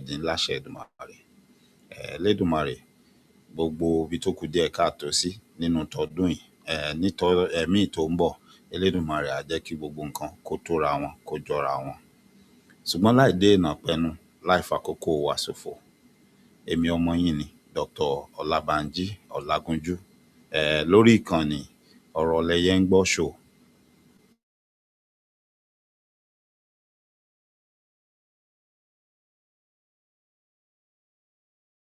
dín láṣẹ Èdùmàrè. Elédùmarè, gbogbo ibi tó kù díẹ̀ káàtó sí nínú tọdún yìí, nítọ́ ẹ̀míì tó ń bọ̀, Elédùmarè á jẹ́ kí gbogbo nǹkan kó tóra wọn, kó jọra wọn. Ṣùgbọ́n láì dé ìnà pẹnu, láì fàkókò wa ṣòfò, èmi ọmọ yín ni Dr. Ọlábánjí Ọlágúnjú, lórí ìkànnì Ọ̀rọ̀ Lẹyẹ ń Gbọ́ Show.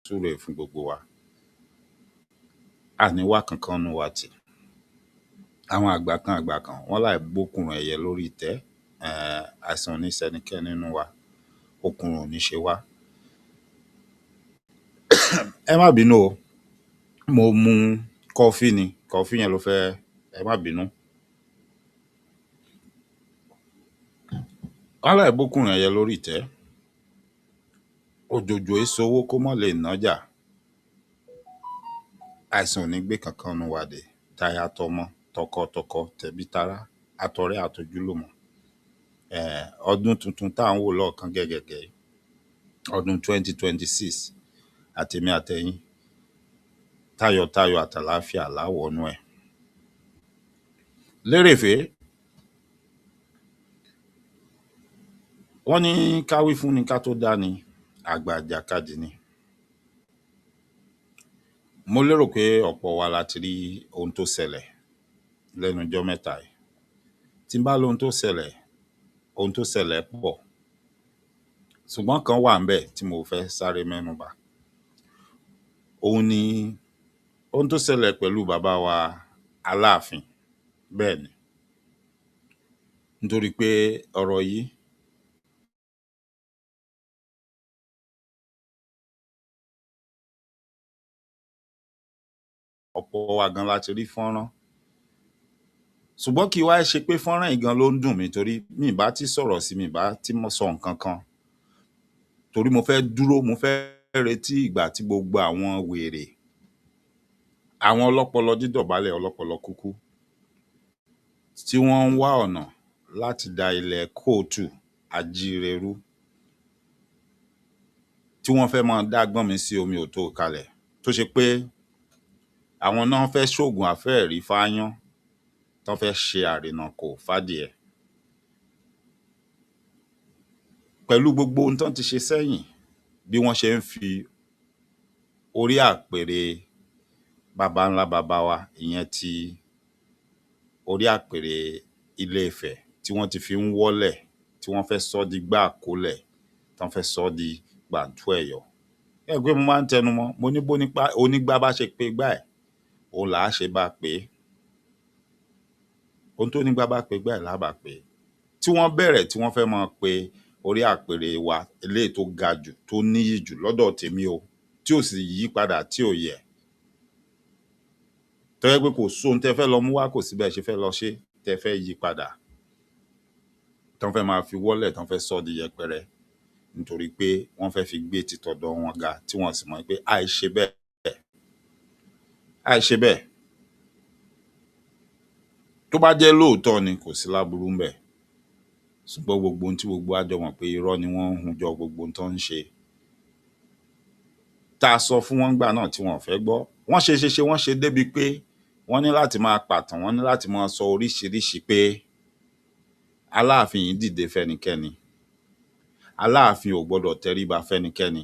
Súre fún gbogbo wa. Àní wá kankan nú wa tì. Àwọn àgbà kan àgbà kan, wọ́n láì gbókùnrùn ẹyẹ lórí ìtẹ́, àìsàn ò ní ṣẹnikẹ́ni nínú wa, okùnrùn ò ní ṣe wá. Ẹ má bínú o, mo mu kọfí ni, kọfí yẹn ló fẹ́, ẹ má bínú. Wọ́n láì gbókùnrùn ẹyẹ lórí ìtẹ́, òjòjò é sowó kó mọ́ leè nájà. Àìsàn ò ní gbé kankan nínú wa dè, táya tọmọ, tọkọ tọkọ, tẹbí tará, àtọ̀rẹ́ àtojúlùmọ̀. Ọdún tuntun tá à ń wò lọ́ọ̀ọ́kán gẹ̀gẹ̀gẹ̀ yìí, ọdún 2026, àtèmi àtẹ̀yin, tayọ̀tayọ̀ àtàlàáfíà la ó wọnú ẹ̀. Lérèfé, wọ́n ní ká wí fúnni ká tó dání, àgbà ìjàkadì ni. Mo lérò pé ọ̀pọ̀ wa la ti rí ohun tó ṣẹlẹ̀ lẹ́nu ijọ́ mẹ́ta yìí. Tí n bá lóhun tó ṣẹlẹ̀, ohun tó ṣẹlẹ̀ pọ̀. Ṣùgbọ́n ìkan wà ńbẹ̀ tí mo fẹ́ sáré mẹ́nu bà. Òun ni ohun tó ṣẹlẹ̀ pẹ̀lú bàbá wa Aláàfin. Bẹ́ẹ̀ni, nítorí pé ọ̀rọ̀ yìí ọ̀pọ̀ wa gan la ti rí fọ́nrán. Ṣùgbọ́n kì í wá ṣe pé fọ́nrán yìí gan ló ń dùn mí torí mi ì bá tí sọ̀rọ̀ sí, mi ì bá tí sọ nǹkan kan. Torí mo fẹ́ dúró, mo fẹ́ retí ìgbà tí gbogbo àwọn wèrè, àwọn ọlọ́pọlọ dídọ̀bálẹ̀, ọlọ́pọlọ kúkú, tí wọ́n ń wá ọ̀nà láti da ilẹ̀ kóòtù àjíire rú, tí wọ́n fẹ́ máa dá gbọ́nmi sí omi ò tó kalẹ̀, tó ṣe pé àwọn náà fẹ́ ṣoògùn àfẹ́ẹ̀rí fááyán, tán fẹ́ ṣe àrìnàkò fádìẹ. Pẹ̀lú gbogbo ohun tán ti ṣe sẹ́yìn, bí wọ́n ṣe ń fi orí àpèrè baba ńlá baba wa, ìyẹn ti orí àpèrè Ilé-Ifẹ̀ tí wọ́n ti fi ń wọ́lẹ̀, tí wọ́n fẹ́ sọ́ di igbá ìkólẹ̀, tán fẹ́ sọ́ di gbàǹtú ẹ̀yọ̀. Ẹ mọ̀ pé mo máa ń tẹnu mọ́, mo ní bónípá onígbá bá ṣe pegbá ẹ̀, òun là á ṣe bá a pè é. Ohun tónígbá bá pegbá ẹ̀ là á bá a pè é. Tí wọ́n bẹ̀rẹ̀ tí wọ́n fẹ́ máa pe orí àpèrè wa eléyìí tó ga jù, tó níyì jù lọ́dọ̀ tèmi o, tí ò sì yí padà, tí ò yẹ̀. Tó jẹ́ pé kò sóhun tẹ́ ẹ fẹ́ lọ mú wá, kò sí bẹ́ẹ ṣe fẹ́ lọ ṣé tẹ́ ẹ fẹ́ yí padà. Tán fẹ́ máa fi wọ́lẹ̀, tán fẹ́ sọ́ di yẹpẹrẹ nítorí pé wọ́n fẹ́ fi gbé ti tọ̀dọ̀ wọn ga tí wọn sì mọ̀ pé àìṣe bẹ́ẹ̀. Àìṣe bẹ́ẹ̀. Tó bá jẹ́ lóòótọ́ ni kò sí láburú ńbẹ̀. Ṣùgbọ́n gbogbo ohun tí gbogbo wa jọ mọ̀ pé irọ́ ni wọ́n ń hun jọ, gbogbo ohun tán ń ṣe. Tá a sọ fún wọn ńgbà náà tí wọn ò fẹ́ gbọ́. Wọ́n ṣe ṣe ṣe, wọ́n ṣe débi pé wọ́n ní láti máa pàtàn, wọ́n ní láti máa sọ oríṣiríṣi pé Aláàfin yìí dìde fẹ́nikẹ́ni. Aláàfin ò gbọdọ̀ tẹríba fẹ́nikẹ́ni.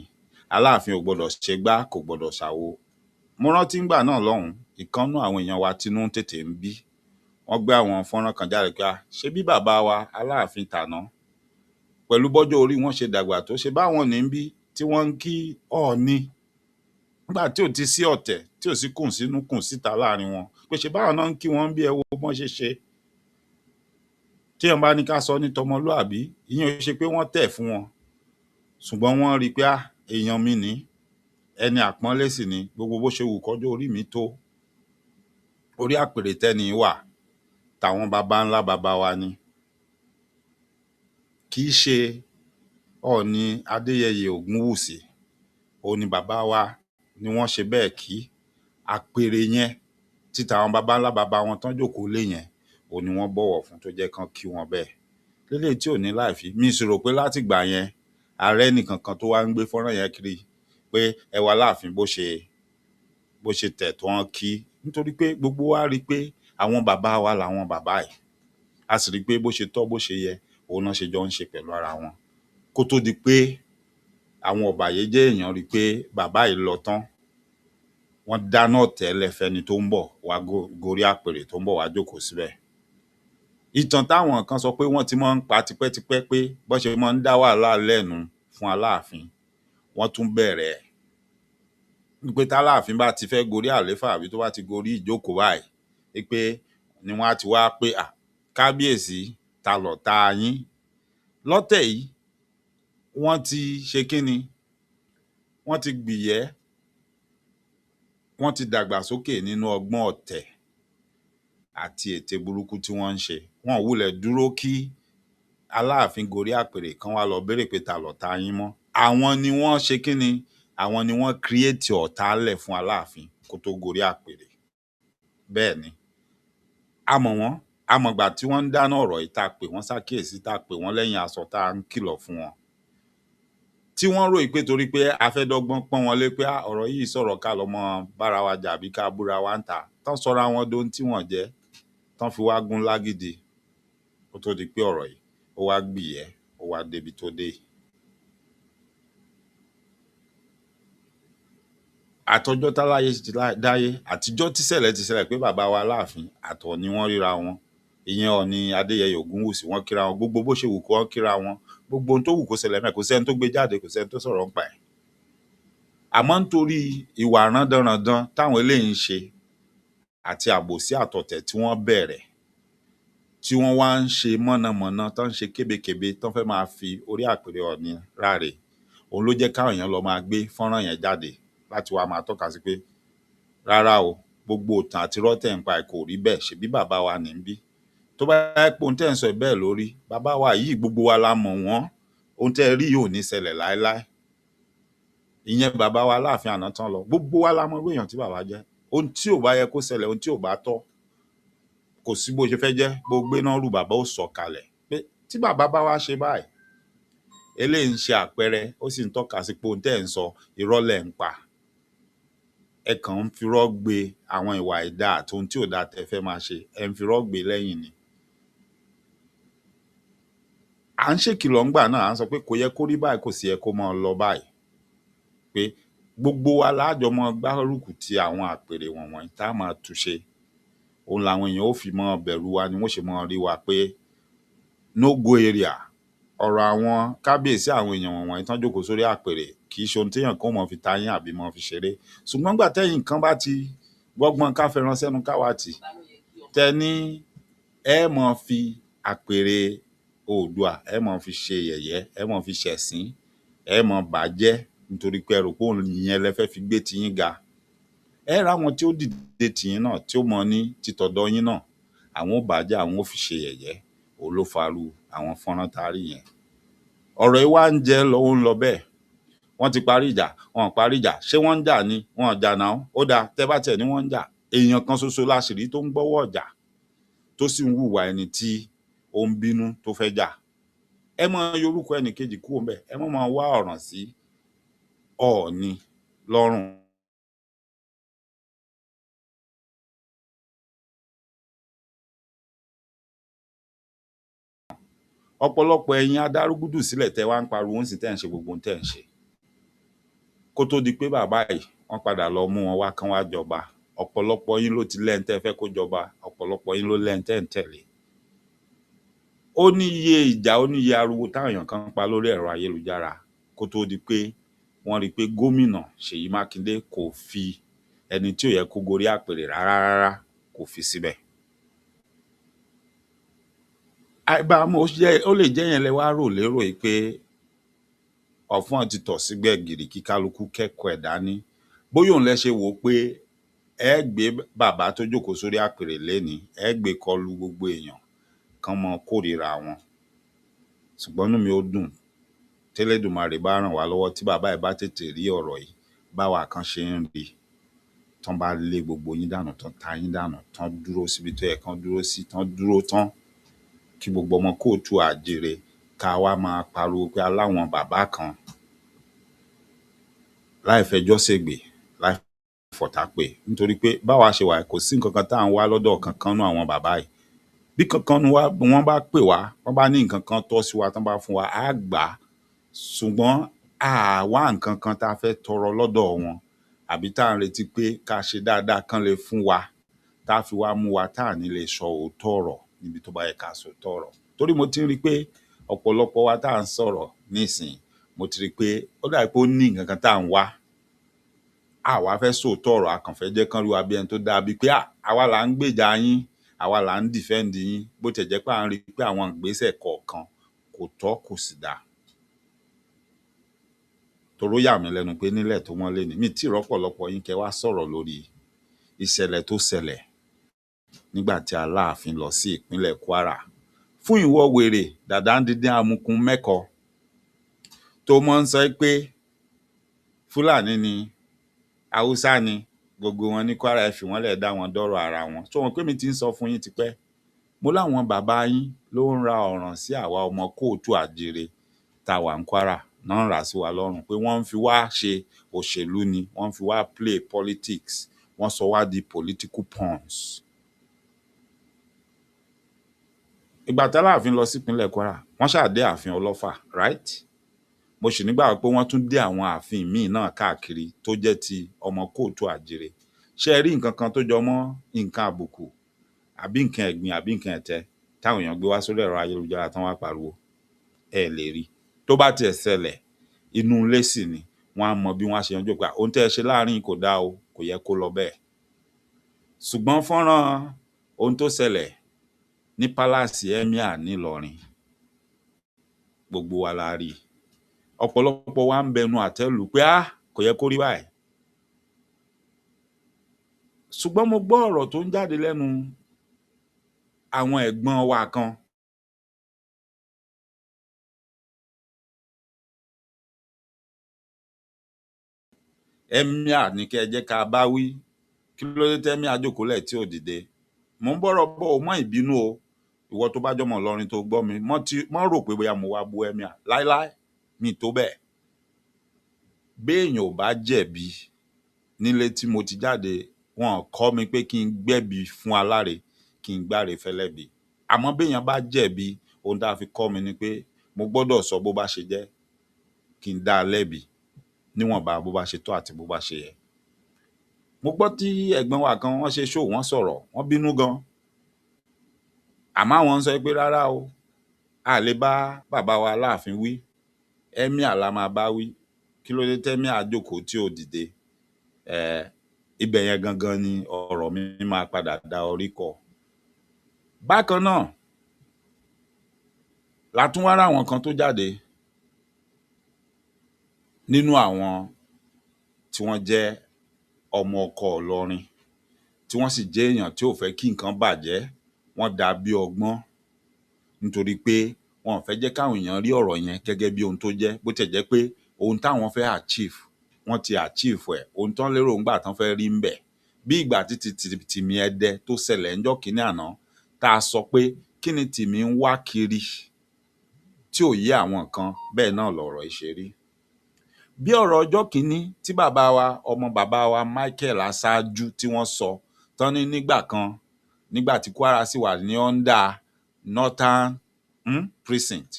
Aláàfin ò gbọdọ̀ ṣegbá, kò gbọdọ̀ ṣàwo. Mo rántí ńgbà náà lọ́hùn-ún, ìkan nínú àwọn èèyàn wa tínú tètè ń bí. Wọ́n gbé àwọn fọ́nrán kan jáde pé ṣebí bàbá wa Aláàfin tàná, pẹ̀lú bọ́jọ́ orí wọn ṣe dàgbà tó, ṣe báwọn ní ń bí tí wọ́n ń kí Ọọ̀ni. Nígbà tí ò ti sí ọ̀tẹ̀, tí ò sí kùnsínú kùnsíta láàrin wọn, pé ṣe báwọn náà ń kí wọn bí ẹ wo bọ́n ṣe ṣe. Téèyàn bá ní ká sọ ní tọmọlúàbí, ìyẹn ò ṣe pé wọ́n tẹ̀ fún wọn. Ṣùgbọ́n wọ́n rí i pé èèyàn mi nìí, ẹni àpọ́nlé sì ni, gbogbo bó ṣe wù kọ́jọ́ orí mi tó. Orí àpèrè tẹ́ni yìí wà, tàwọn baba ńlá baba wa ni. Kì í ṣe Ọọ̀ni Adéyẹyè Ògúnwùsì, òun ni bàbá wa ni wọ́n ṣe bẹ́ẹ̀ kí. Àpèrè yẹn, ti tàwọn baba ńlá baba wọn tán jókòó lé yẹn, òun ni wọ́n bọ̀wọ̀ fún tó jẹ́ kán kí wọn bẹ́ẹ̀. Léléyìí tí ò ní láìfí, mi sì rò pé látìgbà yẹn Ààrẹ nìkankan tó wá ń gbé fọ́nrán yẹn kiri pé ẹ wà Aláàfin bó ṣe tẹ̀ tó hàn kí, nítorí pé gbogbo wa rí i pé àwọn bàbá wa làwọn bàbá yìí. A sì rí i pé bó ṣe tọ́, bó ṣe yẹ, òun náà ṣe jọ ń ṣe pẹ̀lú ara wọn, kó tó di pé àwọn ọ̀bàyéjẹ́ èèyàn rí i pé bàbá yìí lọ tán, wọ́n dáná ọ̀tẹ̀ lẹ̀ fẹ́ni tó ń bọ̀ wá gorí àpèrè, tó ń bọ̀ wá jókòó síbẹ̀. Ìtàn táwọn kan sọ pé wọ́n ti máa ń pa tipẹ́tipẹ́, pé bọ́n ṣe máa ń dá wàhálà lẹ́nu fún Aláàfin, wọ́n tún bẹ̀rẹ̀ ẹ̀ wípé táláàfin bá ti fẹ́ gorí àléfà àbí tó bá ti gorí ìjókòó báyìí, wípé ni wọ́n á ti wá pé à kábíyèsí, ta lọ̀tá yín lọ́tẹ̀ yìí? Wọ́n ti ṣe kínni, wọ́n ti gbìyẹ́, wọ́n ti dàgbàsókè nínú ọgbọ́n ọ̀tẹ̀ àti ète burúkú tí wọ́n ń ṣe. Wọn ò wulẹ̀ dúró kí Aláàfin gorí àpèrè kán wá lọ béèrè pé ta lọ̀tá yín mọ́. Àwọn ni wọ́n ṣe kínni, àwọn ni wọ́n create ọ̀tá lẹ̀ fún Aláàfin kó tó gorí àpèrè. Bẹ́ẹ̀ ni, a mọ̀ wọ́n, a mọ̀gbà tí wọ́n ń dáná ọ̀rọ̀ yìí, tá a pè wọ́n ṣàkíyèsí, tá a pè wọ́n lẹ́yìn aṣọ, tá a ń kìlọ̀ fún wọn, tí wọ́n rò pé torí pé a fẹ́ dọ́gbọ́n pọ́n wọn lé, pé ọ̀rọ̀ yìí sọ̀rọ̀ ká lọ mọ́ bára wa jà àbí ká búra wa ń tà tán, sọra wọn dohun tí wọ́n jẹ́ tán, fi wá gún lágídí, kó tó di pé ọ̀rọ̀ yìí ó wá gbìyẹ́, ó wá débi tó dé yìí. Àtọjọ́ táláyé ti dáyé, àtijọ́ tíṣẹ̀lẹ̀ ti ṣẹlẹ̀ pé bàbá wa Aláàfin àtọ̀ọ̀ni wọ́n ríra wọn, ìyẹn Ọọ̀ni Adéyẹyè Ògúnwùsì, wọ́n kíra wọn, gbogbo bó ṣe wù kó kíra wọn, gbogbo ohun tó wù kó ṣẹlẹ̀ mẹ́, kò sẹ́ni tó gbé jáde, kò sẹ́ni tó sọ̀rọ̀ nípa ẹ̀. Àmọ́ nítorí ìwà rándanràndan táwọn eléyìí ń ṣe àti àbòsí àtọ̀tẹ̀ tí wọ́n bẹ̀rẹ̀, tí wọ́n wá ń ṣe mọ̀nàmọ́ná, tán ń ṣe kébékèbé, tán fẹ́ máa fi orí àpèrè Ọọ̀ni ráre, òun ló jẹ́ káwọn èèyàn lọ máa gbé fọ́nrán yẹn jáde láti wá máa tọ́ka sí pé rárá o, gbogbo ìtàn àti irọ́ tẹ̀ ń pa kò rí bẹ́ẹ̀. Ṣèbí bàbá wa ní ń bí? Tó bá jẹ́ pé ohun tẹ́ ń sọ bẹ́ẹ̀ ló rí, bàbá wa yìí, gbogbo wa la mọ̀ wọ́n, ohun tẹ́ ẹ rí yìí ò ní ṣẹlẹ̀ láéláé. Ìyẹn bàbá wa Aláàfin àná tán lọ, gbogbo wa la mọ irú èèyàn tí bàbá jẹ́. Ohun tí ò bá yẹ kó ṣẹlẹ̀, ohun tí ò bá tọ́, kò sí bó ṣe fẹ́ jẹ́ bó gbéná rù, bàbá ó sọ kalẹ̀ pé tí bàbá bá wá ṣe báyìí, eléyìí ń ṣe àpẹẹrẹ, ó sì ń tọ́ka sí pé ohun tẹ́ ẹ̀ ń sọ, irọ́ lẹ̀ ń pa, ẹ kàn ń firọ́ gbé àwọn ìwà àìdáa àti ohun tí ò dáa tẹ́ ẹ fẹ́ máa ṣe, ẹ ń firọ́ gbé lẹ́yìn ni. À ń ṣèkìlọ̀ ńgbà náà, à ń sọ pé kò yẹ kó rí báyìí, kò sì yẹ kó máa lọ báyìí, pé gbogbo wa láàjọ máa gbárùkù ti àwọn àpèrè wọ̀nwọ̀nyí tá a máa túnṣe. Òun làwọn èèyàn ó fi máa bẹ̀rù wa, ni wọ́n ṣe máa rí wa pé no go area. Ọ̀rọ̀ àwọn kábíyèsí, àwọn èèyàn wọ̀nwọ̀nyí tán jókòó sórí àpèrè, kì í ṣe ohun téèyàn kan ó máa fi tayín àbí máa fi ṣeré. Ṣùgbọ́n nígbà tẹ́yìn kan bá ti gbọ́gbọ́n ká fẹran sẹ́nu káwa tì tẹ ní ẹ máa fi àpèrè Oòduà, ẹ máa fi ṣe yẹ̀yẹ́, ẹ máa fi ṣẹ̀sín, ẹ máa bàjẹ́, nítorí pé ẹ rò pé òun ìyẹn lẹ fẹ́ fi gbé tiyín ga. Ẹ ráwọn tí ó dìde tìyín náà, tí ó mọ ní títọ̀dọ̀ yín náà, àwọn ó bàjẹ́, àwọn ó fi ṣe yẹ̀yẹ́. Òun ló farú àwọn fọ́nrán tá a rí yẹn. Ọ̀rọ̀ yìí wá ń jẹ́ lọ, ó ń lọ bẹ́ẹ̀. Wọ́n ti parí ìjà, wọn ò parí ìjà, ṣé wọ́n ń jà ni? Wọn ò jà náà. Ó dáa, tẹ́ bá tiẹ̀ ní wọ́n ń jà, èèyàn kan ṣoṣo la sì rí tó ń gbọ́wọ́ ọ̀jà, tó sì ń hùwà ẹni tí ó ń bínú tó fẹ́ jà. Ẹ máa yọ orúkọ ẹnìkejì kúrò ńbẹ̀, ẹ má máa wá ọ̀ràn sí Ọọ̀ni lọ́rùn. Ọ̀pọ̀lọpọ̀ ẹ̀yin adárúgúdù sílẹ̀ tẹ́ wá ń pariwo ń sìn, tẹ́ ń ṣe gbogbo ohun tẹ́ ń ṣe, kó tó di pé bàbá yìí, wọ́n padà lọ mú wọn wá kán wá jọba, ọ̀pọ̀lọpọ̀ yín ló ti lẹ́ni tẹ́ fẹ́ kó jọba, ọ̀pọ̀lọpọ̀ yín ló lẹ́ni tẹ́ ń tẹ̀lé. Ó ní iye ìjà, ó ní iye ariwo táwọn èèyàn kan ń pa lórí ẹ̀rọ ayélujára kó tó di pé wọ́n rí i pé gómìnà Ṣèyí Mákindé kò fi ẹni tí ò yẹ kó gorí àpèrè rárá rárá, kò fi síbẹ̀. Àìbámọ̀ ó lè jẹ́ yẹn lẹ wá rò lérò yìí pé ọ̀fọ́n ti tọ̀ sí gbẹ̀gìrì, kí kálukú kẹ́kọ̀ọ́ ẹ̀ dání. Bóyá òun lẹ ṣe wò ó pé ẹ gbé bàbá tó jókòó sórí àpèrè lénìí, ẹ gbé kọlu gbogbo èèyàn kán mọ́ kórìíra wọn. Ṣùgbọ́n inú mi ó dùn tẹ́lẹ̀dùmarè bá ràn wá lọ́wọ́, tí bàbá yìí bá tètè rí ọ̀rọ̀ yìí báwa kan ṣe ń rí, tán bá lé gbogbo yín dànù, tán ta yín dànù, tán dúró síbi tó yẹ kán dúró sí, tán dúró tán, kí gbogbo ọmọ kóòtù àjíire. Ká wá máa pariwo pé a láwọn bàbá kan láì fẹjọ́ ṣègbè, láì fọ̀tá pè, nítorí pé báwa ṣe wà kò sí nǹkan kan tá à ń wá lọ́dọ̀ kankan nú àwọn bàbá yìí. Bí kankan nú wa wọ́n bá pè wá, wọ́n bá ní nǹkan kan tọ́ sí wa tán bá fún wa, á gbà á. Ṣùgbọ́n a à wá nǹkan kan tá a fẹ́ tọrọ lọ́dọ̀ wọn àbí tá à ń retí pé ká ṣe dáadáa kán lè fún wa, tá fi wá mú wa tá à ní lè sọ òótọ́ ọ̀rọ̀ níbi tó bá yẹ ká sòótọ́ ọ̀rọ̀. Torí mo ti ń rí i pé ọ̀pọ̀lọpọ̀ wa tá à ń sọ̀rọ̀ nísìnyí, mo ti rí i pé ó dà bí pé ó ní nǹkan kan tá à ń wá. A wá fẹ́ sòótọ́ ọ̀rọ̀, a kàn fẹ́ jẹ́ kán rí wa bí ẹni tó dáa, bíi pé àwa là ń gbèjà yín, àwa là ń defend yín, bó tiẹ̀ jẹ́ pé à ń rí i pé àwọn ìgbésẹ̀ kọ̀ọ̀kan kò tọ́, kò sì dáa. Torí ó yà mí lẹ́nu pé nílẹ̀ tó mọ́ lénìí, mi ì tíì rọ́pọ̀lọpọ̀ yín kẹ́ wá sọ̀rọ̀ lórí ìṣẹ̀lẹ̀ tó ṣẹlẹ̀ nígbà tí Aláàfin lọ sí ìpínlẹ̀ Kwara. Fún ìwọ wèrè dàdá ń díndín amukun mẹ́kọ tó mọ́ ń sọ pé Fúlàní ni, Haúsá ni, gbogbo wọn ní Kwara, ẹ fi wọ́n lẹ̀, dá wọn dọ́rọ̀ ara wọn. Ṣó mọ̀ pé mi ti ń sọ fún yín tipẹ́? Mo láwọn bàbá yín ló ń ra ọ̀ràn sí àwa ọmọ kóòtù àjíire tá a wà ní Kwara, náà ń rà á sí wa lọ́rùn pé wọ́n ń fi wá ṣe òṣèlú ni, wọ́n ń fi wá play politics, wọ́n sọ wá di political pawns. Ìgbà tÁláàfin lọ sípínlẹ̀ Kwara, wọ́n ṣáà dé ààfin Ọlọ́fà, right? Mo sì nígbàgbọ́ pé wọ́n tún dé àwọn ààfin míì náà káàkiri tó jẹ́ ti ọmọ kóòtù àjíire. Ṣé ẹ rí nǹkan kan tó jọ mọ́ nǹkan àbùkù àbí nǹkan ẹ̀gbin àbí nǹkan ẹ̀tẹ́ táwọn èèyàn gbé wá sórí ẹ̀rọ ayélujára tán wá pariwo? Ẹ lè rí. Tó bá tiẹ̀ ṣẹlẹ̀, inú ilé sì ni, wọ́n á mọ bí wọ́n á ṣe yanjú ẹ̀ pé ohun tẹ́ ẹ ṣe láàárín yìí kò dáa o, kò yẹ kó lọ bẹ́ẹ̀. Ṣùgbọ́n fọ́nrán ohun tó ṣẹlẹ̀ ní pálásì Emir nílọrin, gbogbo wa la rí i. Ọ̀pọ̀lọpọ̀ wa ń bẹnu àtẹ́ lù ú pé kò yẹ kó rí báyìí. Ṣùgbọ́n mo gbọ́ ọ̀rọ̀ tó ń jáde lẹ́nu àwọn ẹ̀gbọ́n wa kan. Emir ní kẹ́ ẹ jẹ́ ká bá wí. Kí ló dé tẹ́míà jókòólẹ̀ tí ò dìde? Mò ń bọ́rọ̀ bọ̀ o, mọ́ ìbínú o. Ìwọ tó bá jọmọ Ìlọrin tó gbọ́ mi, mọ́ rò pé bóyá mo wá bú Emir. Láíláí, mi tó bẹ́ẹ̀. Béèyàn ò bá jẹ̀bi nílé tí mo ti jáde, wọn ò kọ́ mi pé kí n gbẹ́bi fún aláre, kí n gbáre fẹ́lẹ́bi. Àmọ́ béèyàn bá jẹ̀bi, ohun tá a fi kọ́ mi ni pé mo gbọ́dọ̀ sọ bó bá ṣe jẹ́, kí n dá a lẹ́bi níwọ̀nba bó bá ṣe tọ́ àti bó bá ṣe yẹ. Mo gbọ́ tí ẹ̀gbọ́n wa kan wọ́n ṣe show, wọ́n sọ̀rọ̀, wọ́n bínú gan. Àmọ́ àwọn ń sọ pé rárá o, a lè bá bàbá wa Aláàfin wí, Emir la máa bá wí. Kí ló dé tẹ́míà jókòó tí ò dìde? Ibẹ̀ yẹn gangan ni ọ̀rọ̀ mi máa padà da orí kọ. Bákan náà, la tún wá ráwọn kan tó jáde nínú àwọn tí wọ́n jẹ́ ọmọ ọkọ Ìlọrin, tí wọ́n sì jẹ́ èèyàn tí ò fẹ́ kí nǹkan bàjẹ́, wọ́n dá bí ọgbọ́n nítorí pé wọn ò fẹ́ jẹ́ káwọn èèyàn rí ọ̀rọ̀ yẹn gẹ́gẹ́ bí ohun tó jẹ́, bó tiẹ̀ jẹ́ pé ohun táwọn fẹ́ achieve, wọ́n ti achieve ẹ̀, ohun tán lérò ńgbà tán fẹ́ rí ńbẹ̀. Bí ìgbà tí ti Tìmì Ẹdẹ tó ṣẹlẹ̀ ńjọ́ kínní àná, tá a sọ pé kí ni Tìmì ń wá kiri tí ò yé àwọn kan, bẹ́ẹ̀ náà lọ̀rọ̀ yìí ṣe rí. Bí ọ̀rọ̀ ọjọ́ kìíní tí bàbá wa, ọmọ bàbá wa Michael Aṣáájú tí wọ́n sọ, tán ní nígbà kan, nígbà tí Kwara sì wà ní under Northern Precinct,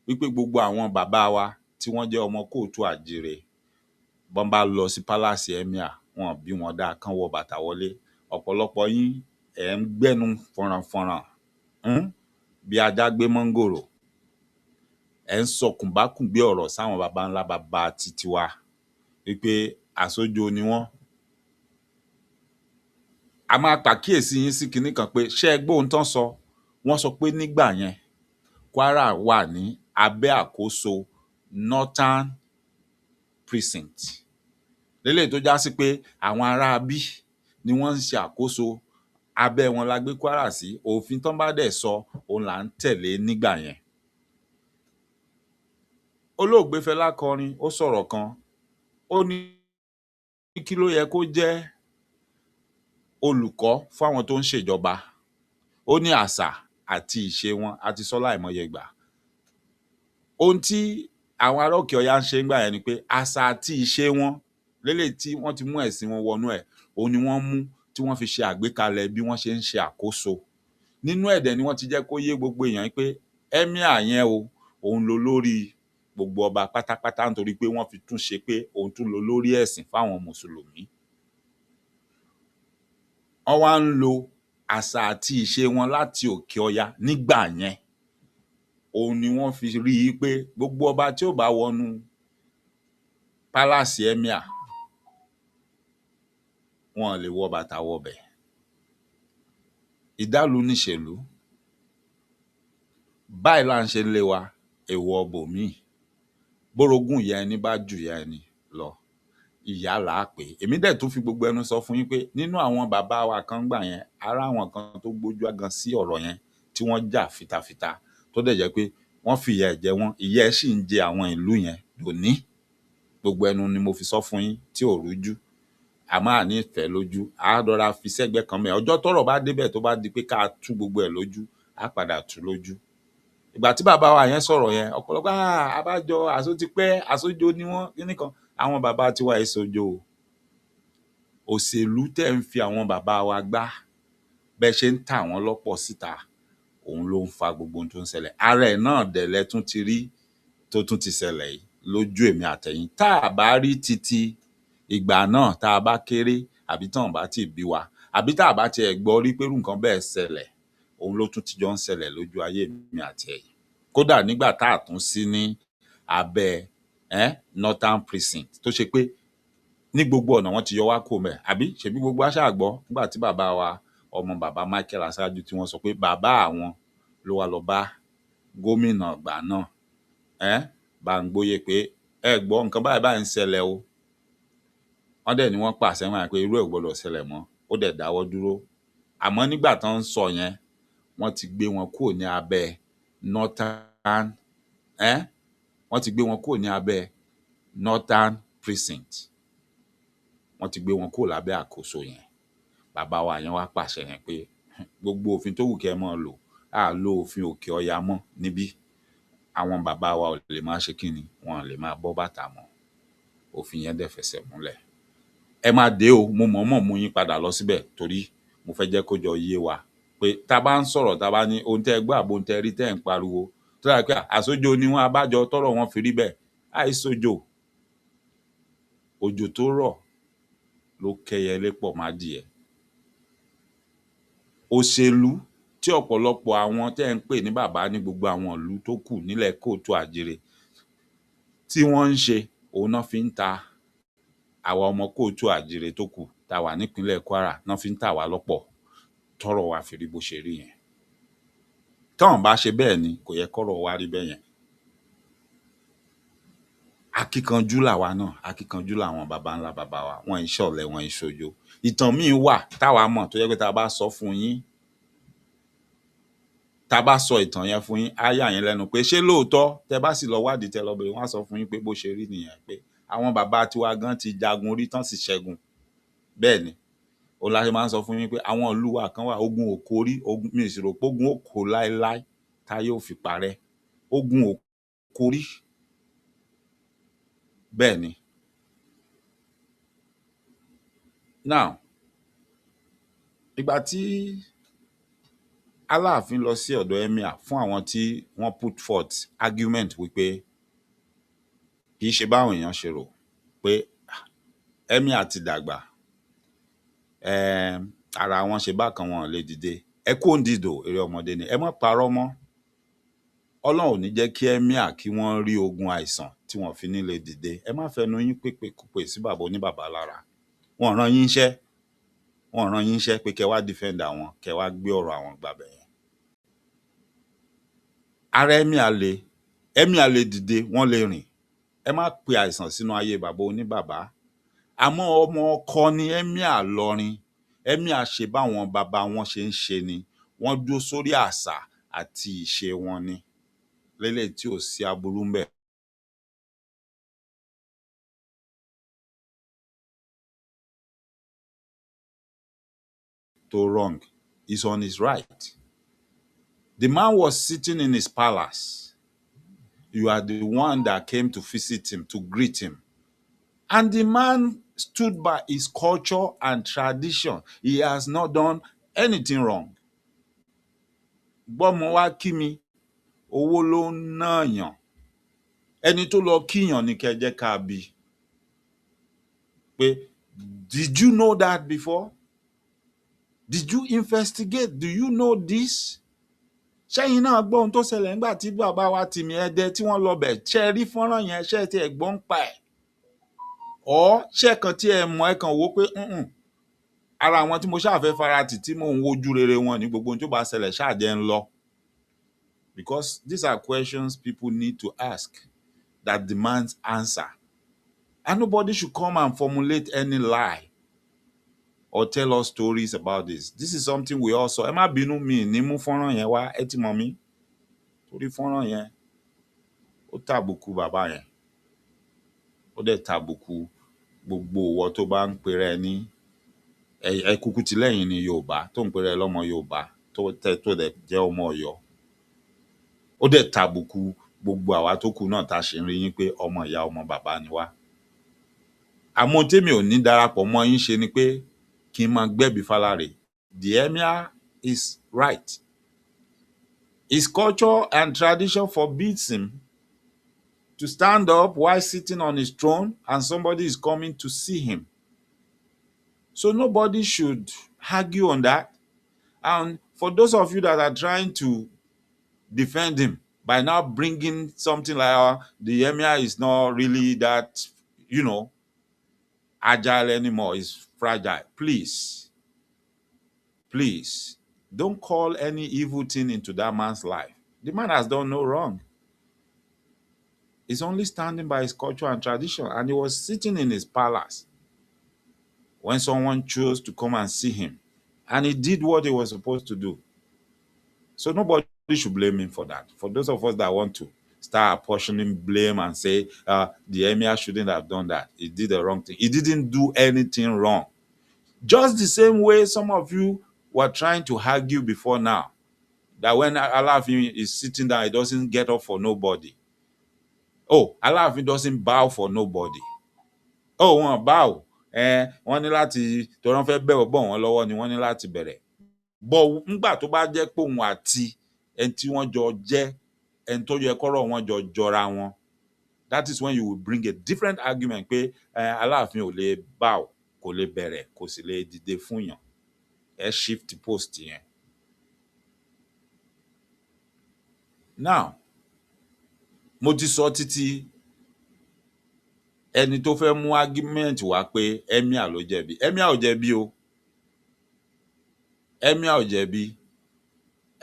wípé gbogbo àwọn bàbá wa tí wọ́n jẹ́ ọmọ kóòtù àjíire, bọ́n bá lọ sí pálásì Emir, wọn bí wọn dáa kán wọ bàtà wọlé. Ọ̀pọ̀lọpọ̀ yín ẹ̀ ń gbẹ́nu fọ̀rànfọ̀ràn bí ajá gbé mọ́ngòrò. Ẹ̀ ń sọ kùnbákùngbé ọ̀rọ̀ sáwọn baba ńlá baba titi wa wípé àsójo ni wọ́n. A máa pàkíyèsí yín sí kinní kan pé ṣé ẹ gbọ́ ohun tán sọ? Wọ́n sọ pé nígbà yẹn, Kwara wà ní abẹ́ àkóso Northern Precinct. Léléyìí tó já sí pé àwọn ará bí ni wọ́n ń ṣe àkóso, abẹ́ wọn la gbé Kwara sí, òfin tán bá dẹ̀ sọ, òun là ń tẹ̀lé nígbà yẹn. Olóògbé Fẹlá kọrin, ó sọ̀rọ̀ kan, ó ní kí ló yẹ kó jẹ́ olùkọ́ fáwọn tó ń ṣèjọba. Ó ní àṣà àti ìṣe wọn, a ti sọ láìmọye ìgbà. Ohun tí àwọn ará òkè ọya ń ṣe ńgbà yẹn ni pé àṣà àti ìṣe wọn léléyìí tí wọ́n ti mú ẹ̀sìn wọn wọnú ẹ̀, òun ni wọ́n mú tí wọ́n fi ṣe àgbékalẹ̀ bí wọ́n ṣe ń ṣe àkóso. Nínú ẹ̀ dẹ̀ ni wọ́n ti jẹ́ kó yé gbogbo èèyàn pé emir yẹn o, òun lolórí gbogbo ọba pátápátá, nítorí pé wọ́n fi tún ṣe pé òun tún lolórí ẹ̀sìn fáwọn mùsùlùmí. Wọ́n wá ń lo àṣà àti ìṣe wọn láti òkè ọya nígbà yẹn. Òun ni wọ́n fi rí i pé gbogbo ọba tí ó bá wọnú pálásì emir, wọn ò lè wọ bàtà wọbẹ̀. Ìdálùú nìṣèlú. Báyìí là ń ṣe ńlé wa, èèwọ̀ ibòmíì. Bórogún ìyá ẹni bá jùyà ẹni lọ, ìyá là á pè é. Èmi dẹ̀ tún fi gbogbo ẹnu sọ fún yín pé nínú àwọn bàbá wa kan ńgbà yẹn, a ráwọn kan tó gbójú ágan sí ọ̀rọ̀ yẹn tí wọ́n jà fitafita, tó dẹ̀ jẹ́ pé wọ́n fìyà ẹ̀ jẹ wọ́n, ìyà ẹ̀ sì ń jẹ àwọn ìlú yẹn dòní. Gbogbo ẹnu ni mo fi sọ fún yín tí ò rújú. Àmọ́ à ní fẹ̀ẹ́ lójú, à á rọra fi sẹ́gbẹ̀ẹ́ kan ńbẹ̀. Ọjọ́ tọ́rọ̀ bá débẹ̀ tó bá di pé ká tú gbogbo ẹ̀ lójú, á padà tú lójú. Ìgbà tí bàbá wa yẹn sọ̀rọ̀ yẹn, ọ̀pọ̀lọpọ̀ abájọ, àsó ti pẹ́, àsójo ni wọ́n, kíní kan. Àwọn bàbá tiwa yìí ṣojo o. Òṣèlú tẹ́ ń fi àwọn bàbá wa gbá, bẹ́ ẹ ṣe ń tà wọ́n lọ́pọ̀ síta, òun ló ń fa gbogbo ohun tó ń ṣẹlẹ̀. Ara ẹ̀ náà dẹ̀ lẹ tún ti rí tó tún ti ṣẹlẹ̀ yìí lójú èmi àtẹ̀yin. Tá a bá rí titi ìgbà náà tá a bá kéré, àbí tán ò bá tíì bí wa, àbí tá a bá tiẹ̀ gbọ́ rí pé irú nǹkan bẹ́ẹ̀ ṣẹlẹ̀, òun ló tún ti jọ ń ṣẹlẹ̀ lójú ayé èmi àti ẹ̀yin. Kódà nígbà tá à tún sí ní abẹ́ Northern Precinct, tó ṣe pé ní gbogbo ọ̀nà wọ́n ti yọ wá kúrò ńbẹ̀, àbí ṣèbí gbogbo wa ṣáà gbọ́ nígbà tí bàbá wa, ọmọ bàbá Michael Aṣáájú, tí wọ́n sọ pé bàbá àwọn ló wá lọ bá gómìnà ìgbà náà, Bámgbóyè, pé ẹ gbọ́ nǹkan báyìí báyìí ń ṣẹlẹ̀ o. Wọ́n dẹ̀ ní wọ́n pàṣẹ wọn pé irú ẹ̀ ò gbọdọ̀ ṣẹlẹ̀ mọ́, ó dẹ̀ dáwọ́ dúró. Àmọ́ nígbà tán ń sọ yẹn, wọ́n ti gbé wọn kúrò ní abẹ́ Northern, wọ́n ti gbé wọn kúrò ní abẹ́ Northern Precinct. Wọ́n ti gbé wọn kúrò lábẹ́ àkóso yẹn. Bàbá wa yẹn wá pàṣẹ yẹn pé gbogbo òfin tó wù kẹ́ ẹ máa lò, á lo òfin òkè ọya mọ́ níbí. Àwọn bàbá wa ò lè máa ṣe kíni, wọn ò lè máa bọ́ bàtà mọ́. Òfin yẹn dẹ̀ fẹsẹ̀ múlẹ̀. Ẹ máa dé o, mo mọ̀ọ́mọ̀ mú yín padà lọ síbẹ̀ torí mo fẹ́ jẹ́ kó jọ yé wa pé tá a bá ń sọ̀rọ̀, tá a bá ní ohun tẹ́ ẹ gbọ́ àbí ohun tẹ́ ẹ rí tẹ́ ẹ̀ ń pariwo tó dà pé àsójo ni wọ́n, abájọ tọ́rọ̀ wọn fi rí bẹ́ẹ̀. Àìsòjò, òjò tó rọ̀ ló kẹ́yẹlé pọ̀ mádìẹ. Òṣèlú tí ọ̀pọ̀lọpọ̀ àwọn tẹ́ ẹ̀ ń pè ní bàbá ní gbogbo àwọn ìlú tó kù nílẹ̀ kóòtù àjíire tí wọ́n ń ṣe, òun náà fi ń ta àwa ọmọ kóòtù àjíire tó kù tá a wà nípínlẹ̀ Kwara, náà fi ń tà wá lọ́pọ̀ tọ́rọ̀ wa fi rí bó ṣe rí yẹn. Tọ́n bá ṣe bẹ́ẹ̀ ni kò yẹ kọ́rọ̀ wa rí bẹ́ẹ̀ yẹn. Akíkanjú làwa náà, akíkanjú làwọn baba ńlá baba wa, wọn ì ṣọ̀lẹ, wọn ì ṣojo. Ìtàn míì wà táwa mọ̀ tó jẹ́ pé tá a bá sọ fún yín, tá a bá sọ ìtàn yẹn fún yín, á yà yín lẹ́nu pé ṣé lóòótọ́. Tẹ́ bá sì lọ wádìí, tẹ́ lọ bèrè, wọ́n á sọ fún yín pé bó ṣe rí nìyẹn, pé àwọn bàbá tiwa gan ti jagun rí tán sì ṣẹ́gun. Bẹ́ẹ̀ ni, òun la ṣe máa ń sọ fún yín pé àwọn ìlú wa kan wà, ogun ò kó rí, ogun mi ì sì rò pé ogun ó kó láéláé táyé ó fi parẹ́. Ogun ò kó rí. Bẹ́ẹ̀ ni. Now, ìgbà tí Aláàfin lọ sí ọ̀dọ̀ emir fún àwọn tí wọ́n put forth argument wípé kì í ṣe báwọn èèyàn ṣe rò pé emir ti dàgbà, ara wọn ṣe bákan, wọn ò lè dìde. Ẹ kú òǹdìdò, eré ọmọdé ni. Ẹ má parọ́ mọ́. Ọlọ́run ò ní jẹ́ kí emir kí wọ́n rí ogun àìsàn tí wọ́n fi ní lè dìde. Ẹ má fẹnu yín pèpè kúpè sí bàbá oníbàbá lára. Wọ́n rán yín iṣẹ́. Wọ́n rán yín iṣẹ́ pé kẹ́ wá defend àwọn, kẹ́ wá gbé ọ̀rọ̀ àwọn gbàbẹ̀ yẹn. Ara emir le, emir lè dìde, wọ́n lè rìn. Ẹ má pe àìsàn sínú ayé bàbá oníbàbá. Àmọ́ ọmọ ọkọ ni emir Ìlọrin. Emir ṣe báwọn bàbá wọn ṣe ń ṣe ni. Wọ́n dúró sórí àṣà àti ìṣe wọn ni. Léléyìí tí ò sí aburú ńbẹ̀. Tó wrong. He's on his right. The man was sitting in his palace. You are the one that came to visit him, to greet him. And the man stood by his culture and tradition. He has not done anything wrong. Gbọ́mọ wá kí mi, owó ló ń náàyàn. Ẹni tó lọ kíyàn ni kẹ́ jẹ́ ká bi. Pé, did you know that before? Did you investigate? Do you know this? Ṣẹ́yìn náà gbọ́ ohun tó ṣẹlẹ̀ nígbà tí bàbá wa Tìmì Ẹdẹ tí wọ́n lọ bẹ̀? Ṣé ẹ rí fọ́nrán yẹn? Ṣé ẹ tiẹ̀ gbọ́ nípa ẹ̀? Or ṣé ẹ kàn tiẹ̀ mọ̀, ẹ kàn wò ó pé, ara àwọn tí mo ṣáà fẹ́ faratì, tí mò ń wojú rere wọn ní, gbogbo ohun tó bá ṣẹlẹ̀ ṣáà jẹ́ ń lọ. Because these are questions people need to ask that demands answer. And nobody should come and formulate any lie or tell us stories about this. This is something we all saw. Ẹ má bínú, mi ní mú fọ́nrán yẹn wá, ẹ ti mọ̀ mí. Torí fọ́nrán yẹn, ó tàbùkù bàbá yẹn. Ó dẹ̀ tàbùkù gbogbo ìwọ tó bá ń pera ẹ ní ẹ kúkú ti lẹ́yìn ní Yorùbá, tó ń pera ẹ lọ́mọ Yorùbá, tó tẹ tó dẹ̀ jẹ́ ọmọ Ọ̀yọ́. Ó dẹ̀ tàbùkù gbogbo àwa tó kù náà tá a ṣì ń rí yín pé ọmọ ìyá, ọmọ bàbá ni wá. Àmọ́ tèmi ò ní darapọ̀ mọ́ yín ṣe ni pé kí n máa gbẹ́bi fáláre. The emir is right. His culture and tradition forbids him to stand up while sitting on his throne and somebody is coming to see him. So nobody should argue on that. And for those of you that are trying to defend him by now bringing something like the emir is not really that agile anymore, is fragile. Please, please don't call any evil thing into that man's life. The man has done no wrong. He's only standing by his culture and tradition, and he was sitting in his palace when someone chose to come and see him, and he did what he was supposed to do. So nobody should blame him for that. For those of us that want to start apportioning blame and say the emir shouldn't have done that, he did the wrong thing. He didn't do anything wrong. Just the same way some of you were trying to argue before now that when Alaafin is sitting down, he doesn't get up for nobody. Oh, Alaafin doesn't bow for nobody. Oh, wọn bow. Eh, wọ́n ní láti torí wọ́n fẹ́ bẹ̀rẹ̀ bọ̀ wọ́n lọ́wọ́ ni wọ́n ní láti bẹ̀rẹ̀. Bọ̀ ńgbà tó bá jẹ́ pé òun àti ẹni tí wọ́n jọ jẹ́ ẹni tó yẹ kọ́rọ̀ wọn jọ jọra wọn, that is when you will bring a different argument pé Aláàfin ò lè bow, kò lè bẹ̀rẹ̀, kò sì lè dìde fún yàn. Ẹ shift post yẹn. Now, mo ti sọ títí ẹni tó fẹ́ mú argument wá pé emir ló jẹ̀bi. Emir ò jẹ̀bi o. Emir ò jẹ̀bi.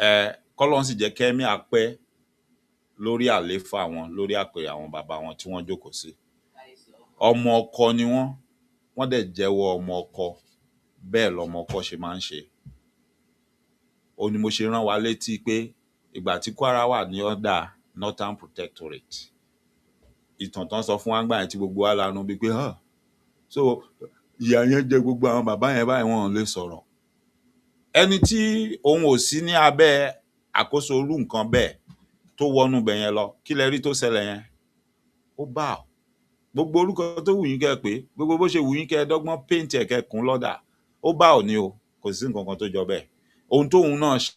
Ẹ kọ́lọ́run sì jẹ́ kí emir pẹ́ lórí àlééfà wọn, lórí àpèrè àwọn bàbá wọn tí wọ́n jókòó sí. Ọmọ ọkọ ni wọ́n, wọ́n dẹ̀ jẹ́wọ́ ọmọ ọkọ, bẹ́ẹ̀ lọmọ ọkọ ṣe máa ń ṣe. Òun ni mo ṣe rán wa létí pé ìgbà tí Kwara wà ní under Northern Protectorate, ìtàn tán sọ fún wa ńgbà yẹn tí gbogbo wa lanu bíi pé, "Huh." So ìyà yẹn jẹ gbogbo àwọn bàbá yẹn báyìí, wọn ò lè sọ̀rọ̀. Ẹni tí òun ò sí ní abẹ́ àkóso irú nǹkan bẹ́ẹ̀ tó wọnú ibẹ̀ yẹn lọ, kí lẹ rí tó ṣẹlẹ̀ yẹn? Ó bá ọ̀. Gbogbo orúkọ tó wù yín kẹ́ ẹ pè é, gbogbo bó ṣe wù yín kẹ́ ẹ dọ́gbọ́n paint ẹ̀, kẹ́ ẹ kùn ún lọ́dà, ó bá ọ̀ ní o, kò sí nǹkan kan tó jọ bẹ́ẹ̀. Ohun tóun náà ṣe,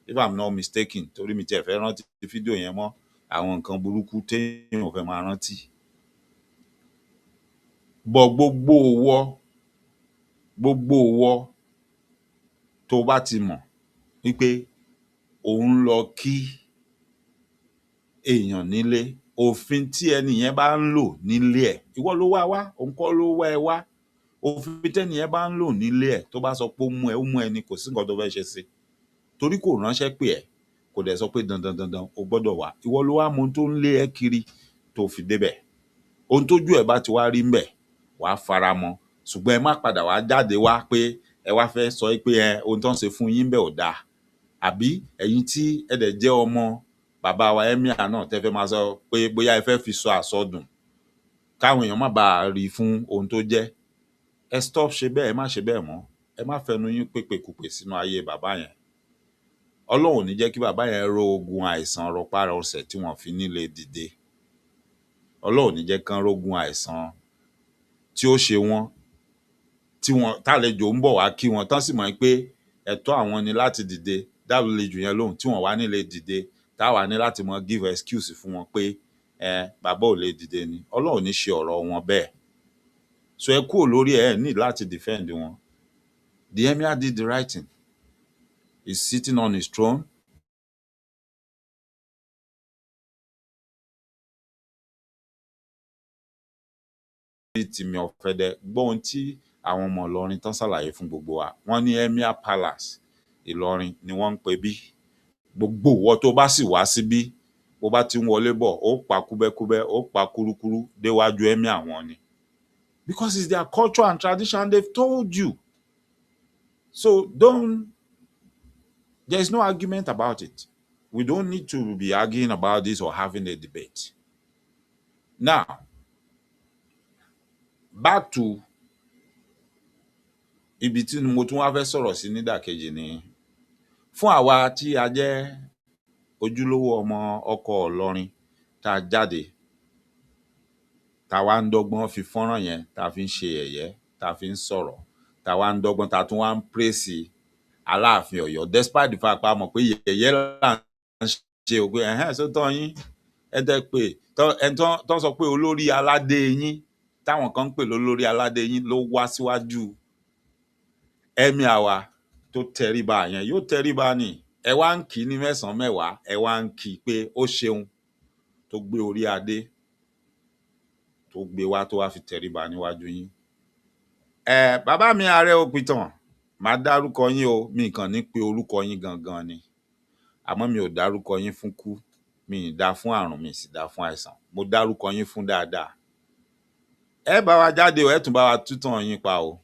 if I'm not mistaken, torí mi tiẹ̀ fẹ́ rántí fídíò yẹn mọ́, àwọn nǹkan burúkú téèyàn ò fẹ́ máa rántí. Bọ̀ gbogbo ìwọ tó bá ti mọ̀ wípé ò ń lọ kí èèyàn nílé, òfin tí ẹni yẹn bá ń lò nílé ẹ̀, ìwọ ló wá wá, òun kọ́ ló wá ẹ wá. Òfin tẹ́ni yẹn bá ń lò nílé ẹ̀, tó bá sọ pé ó mú ẹ, ó mú ẹ ni, kò sí nǹkan tó fẹ́ ṣe sí i. Torí kò ránṣẹ́ pè ẹ́, kò dẹ̀ sọ pé dandan dandan o gbọ́dọ̀ wá. Ìwọ ló wá mọ ohun tó ń lé ẹ kiri tó fi débẹ̀. Ohun tójú ẹ̀ bá ti wá rí ńbẹ̀, wàá fara mọ́. Ṣùgbọ́n ẹ má padà wá jáde wá pé ẹ wá fẹ́ sọ pé ẹ ohun tó ń ṣe fún yín ńbẹ̀ ò dáa. Àbí ẹ̀yin tí ẹ dẹ̀ jẹ́ ọmọ bàbá wa emir náà tẹ́ fẹ́ máa sọ pé bóyá ẹ fẹ́ fi sọ àsọdùn káwọn èèyàn má bàa rí i fún ohun tó jẹ́. Ẹ stop ṣe bẹ́ẹ̀, ẹ má ṣe bẹ́ẹ̀ mọ́. Ẹ má fẹnu yín pèpèkúpè sínú ayé bàbá yẹn. Ọlọ́run ò ní jẹ́ kí bàbá yẹn ró ogun àìsàn rọpárọsẹ̀ tí wọ́n fi ní lè dìde. Ọlọ́run ò ní jẹ́ kán rógun àìsàn tí ó ṣe wọ́n, tí wọ́n tálejò ń bọ̀ wá kí wọn tán sì mọ̀ pé ẹ̀tọ́ àwọn ni láti dìde dálejò yẹn lóhùn tí wọ́n wá ní lè dìde, táwa ní láti mọ give excuse fún wọn pé ẹ bàbá ò lè dìde ni. Ọlọ́run ò ní ṣe ọ̀rọ̀ wọn bẹ́ẹ̀. So ẹ kúrò lórí ẹ, ẹ need láti defend wọn. The emir did the right thing. He's sitting on his throne. Tìmì Ọ̀fẹ́dẹ gbọ́ ohun tí àwọn ọmọ Ìlọrin tán ṣàlàyé fún gbogbo wa. Wọ́n ní Emir Palace Ìlọrin ni wọ́n ń pè bí. Gbogbo ìwọ tó bá sì wá síbí, bó bá ti ń wọlé bọ̀, ó pa kúbẹ́kúbẹ́, ó pa kúrúkúrú déwájú emir wọn ni. Because it's their culture and tradition, they've told you. So don't, there's no argument about it. We don't need to be arguing about this or having a debate. Now, back to ibi tí mo tún wá fẹ́ sọ̀rọ̀ sí nídàkejì ni fún àwa tí a jẹ́ ojúlówó ọmọ ọkọ Ìlọrin tá a jáde, tá a wá ń dọ́gbọ́n fi fọ́nrán yẹn tá a fi ń ṣe yẹ̀yẹ́, tá a fi ń sọ̀rọ̀, tá a wá ń dọ́gbọ́n, tá a tún wá ń praise Aláàfin Ọ̀yọ́ despite the fact pé a mọ̀ pé yẹ̀yẹ́ là ń ṣe o, pé ẹ̀hẹ́n sótọ́ yín ẹ tẹ́ pé ẹni tó sọ pé olórí aládé yín táwọn kan ń pè lólórí aládé yín ló wá síwájú emir wa tó tẹríba yẹn, yóò tẹríba ni. Ẹ wá ń kì í ní mẹ́sàn-án mẹ́wàá, ẹ wá ń kì í pé ó ṣeun tó gbé orí adé tó gbé wá tó wá fi tẹríba níwájú yín. Ẹ bàbá mi ààrẹ òpìtàn, màá dárúkọ yín o, mi kàn ní pé orúkọ yín gangan ni, àmọ́ mi ò dárúkọ yín fún kú, mi ì dá fún àrùn, mi ì sì dá fún àìsàn, mo dárúkọ yín fún dáadáa. Ẹ bá wa jáde o, ẹ tún bá wa tútàn yín pa o,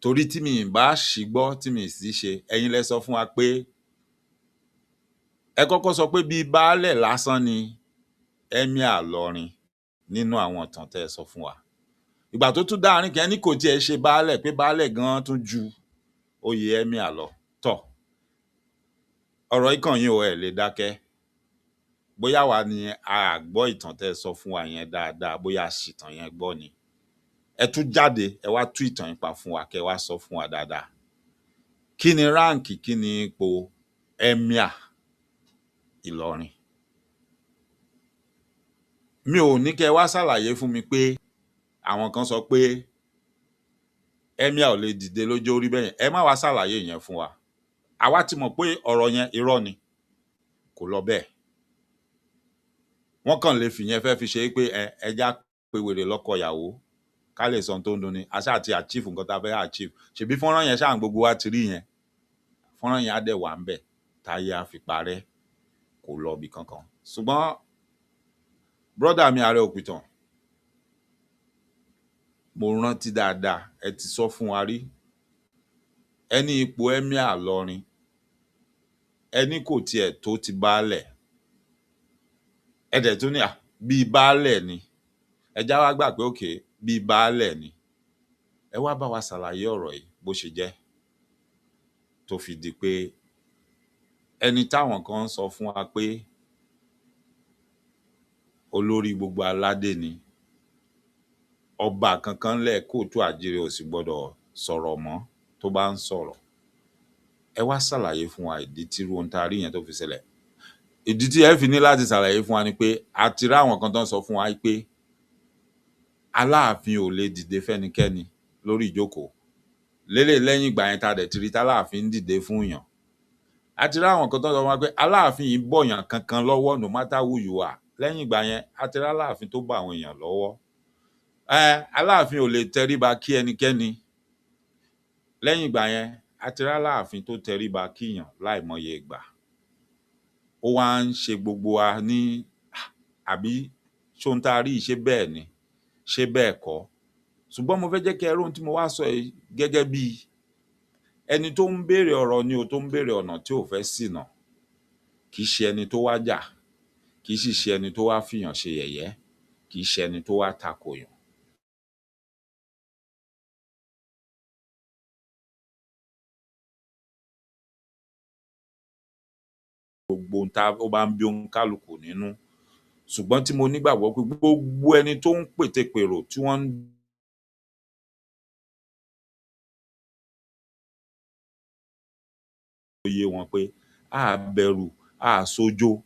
torí tí mi ì bá ṣì gbọ́ tí mi ì sì ṣe, ẹ̀yin lẹ sọ fún wa pé ẹ kọ́kọ́ sọ pé bíi baálẹ̀ lásán ni emir Ìlọrin nínú àwọn ìtàn tẹ́ ẹ sọ fún wa. Ìgbà tó tún dáàrin kan ní kò tiẹ̀ ṣe baálẹ̀, pé baálẹ̀ gan-an tún ju oyè emir lọ. Tọ̀, ọ̀rọ̀ yìí kàn yín o, ẹ lè dákẹ́. Bóyá wa ni a gbọ́ ìtàn tẹ́ ẹ sọ fún wa yẹn dáadáa, bóyá a ṣìtàn yẹn gbọ́ ni. Ẹ tún jáde, ẹ wá tú ìtàn yín pa fún wa, kẹ́ ẹ wá sọ fún wa dáadáa. Kí ni rank, kí ni ipò emir Ìlọrin? Mi ò ní kẹ́ ẹ wá ṣàlàyé fún mi pé àwọn kan sọ pé emir ò lè dìde lójó orí bẹ́yẹn. Ẹ má wá ṣàlàyé yẹn fún wa. Àwa ti mọ̀ pé ọ̀rọ̀ yẹn irọ́ ni, kò lọ bẹ́ẹ̀. Wọ́n kàn lè fìyẹn fẹ́ fi ṣe pé ẹ ẹja pé wèrè lọ́kọ ìyàwó ká lè sọ ohun tó ń dunni, a ṣáà ti achieve nǹkan tá a fẹ́ achieve. Ṣèbí fọ́nrán yẹn ṣáà gbogbo wa ti rí yẹn, fọ́nrán yẹn á dẹ̀ wà ńbẹ̀ táyé á fi parẹ́, kò lọ ibì kankan. Ṣùgbọ́n brọ́dà mi ààrẹ òpìtàn, mo rántí dáadáa, ẹ ti sọ fún wa rí, ẹ ní ipò emir Ìlọrin, ẹ ní kò tiẹ̀ tó ti baálẹ̀, ẹ dẹ̀ tún ní à bíi baálẹ̀ ni. Ẹ já wá gbà pé òkè bíi baálẹ̀ ni. Ẹ wá bá wa ṣàlàyé ọ̀rọ̀ yìí bó ṣe jẹ́ tó fi di pé ẹni táwọn kan ń sọ fún wa pé olórí gbogbo aládé ni, ọba kankan ńlẹ̀ kóòtù àjíire ò sì gbọdọ̀ sọ̀rọ̀ mọ́ tó bá ń sọ̀rọ̀. Ẹ wá ṣàlàyé fún wa ìdí tí irú ohun tá a rí yẹn tó fi ṣẹlẹ̀. Ìdí tí ẹ fi ní láti ṣàlàyé fún wa ni pé a ti rí àwọn kan tó ń sọ fún wa pé Aláàfin ò lè dìde fẹ́nikẹ́ni lórí ìjókòó. Lélẹ̀ lẹ́yìn ìgbà yẹn tá a dẹ̀ ti rí táláàfin ń dìde fún yàn. A ti rí àwọn kan tó ń sọ fún wa pé Aláàfin yìí bọ̀yàn kankan lọ́wọ́ no matter who you are. Lẹ́yìn ìgbà yẹn a ti rí Aláàfin tó bá àwọn èèyàn lọ́wọ́. Aláàfin ò lè tẹríba kí ẹnikẹ́ni. Lẹ́yìn ìgbà yẹn a ti rí Aláàfin tó tẹríba kíyàn láìmọye ìgbà. Ó wá ń ṣe gbogbo wa ní àbí ṣóhun tá a rí yìí ṣé bẹ́ẹ̀ ni, ṣé bẹ́ẹ̀ kọ́? Ṣùgbọ́n mo fẹ́ jẹ́ kí ẹ rí ohun tí mo wá sọ yìí gẹ́gẹ́ bí ẹni tó ń béèrè ọ̀rọ̀ ni o, tó ń béèrè ọ̀nà tí ò fẹ́ ṣìnà. Kì í ṣe ẹni tó wá jà, kì í sì ṣe ẹni tó wá fìyàn ṣe yẹ̀yẹ́, kì í ṣe ẹni tó wá takòyàn. Gbogbo ohun tá ó bá ń bí oníkálukú nínú, ṣùgbọ́n tí mo nígbàgbọ́ pé gbogbo ẹni tó ń pètepèrò tí wọ́n ń yé wọn pé a bẹ̀rù, a sojo.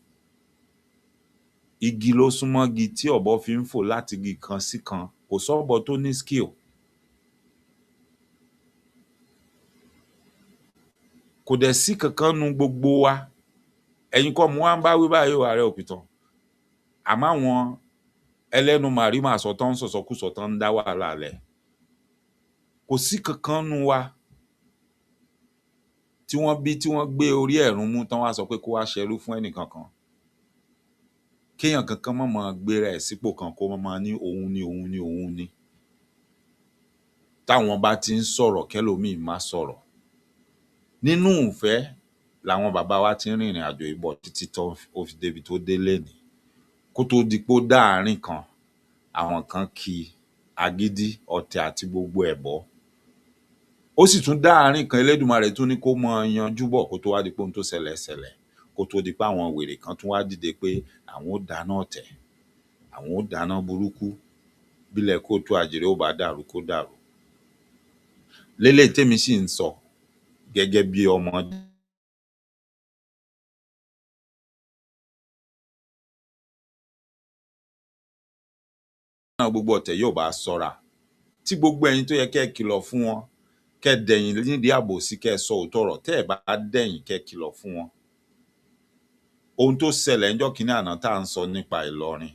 Igi ló súnmọ́gi tí ọ̀bọ fi ń fò láti igi kan sí kan. Kò sọ́bọ tó ní skill. Kò dẹ̀ sí kankan nu gbogbo wa. Ẹ̀yin kọ́ mo wá ń bá wí báyìí o, ààrẹ òpìtàn. Àmọ́ àwọn ẹlẹ́nu màrímàsọ tán ń sọ̀sọkúsọ tán ń dá wàhálà lẹ̀. Kò sí kankan nu wa tí wọ́n bí tí wọ́n gbé orí ẹ̀rún mú tán wá sọ pé kó wá ṣerú fún ẹnìkankan. Kéèyàn kankan má máa gbéra ẹ̀ sípò kan kó má máa ní òun ni òun ni òun ni. Táwọn bá ti ń sọ̀rọ̀ kẹ́lòmíì má sọ̀rọ̀. Nínú ìfẹ́ làwọn bàbá wa ti ń rìnrìn àjò yìí bọ̀ títí tó ó fi débi tó dé lénìí. Kó tó di pé ó dá àárín kan, àwọn kan ki agídí, ọ̀tẹ̀ àti gbogbo ẹ̀ bọ̀. Ó sì tún dá àárín kan, Elédùmarè tún ní kó máa yanjú bọ̀ kó tó wá di pé ohun tó ṣẹlẹ̀ ṣẹlẹ̀. Kó tó di pé àwọn wèrè kan tún wá dìde pé àwọn ó dáná ọ̀tẹ̀, àwọn ó dáná burúkú. Bílẹ̀ kóòtù àjíire ó bá dàrú kó dàrú. Léléyìí tèmi sì ń sọ gẹ́gẹ́ bí ọmọ náà, gbogbo ọ̀tẹ̀ yóò bá ṣọ́ra. Tí gbogbo ẹ̀yin tó yẹ kẹ́ ẹ kìlọ̀ fún wọn, kẹ́ ẹ dẹ̀yìn nídìí àbòsí, kẹ́ ẹ sọ òótọ́ ọ̀rọ̀, tẹ́ ẹ bá dẹ̀yìn kẹ́ ẹ kìlọ̀ fún wọn. Ohun tó ṣẹlẹ̀ ńjọ́ kínní àná tá à ń sọ nípa Ìlọrin,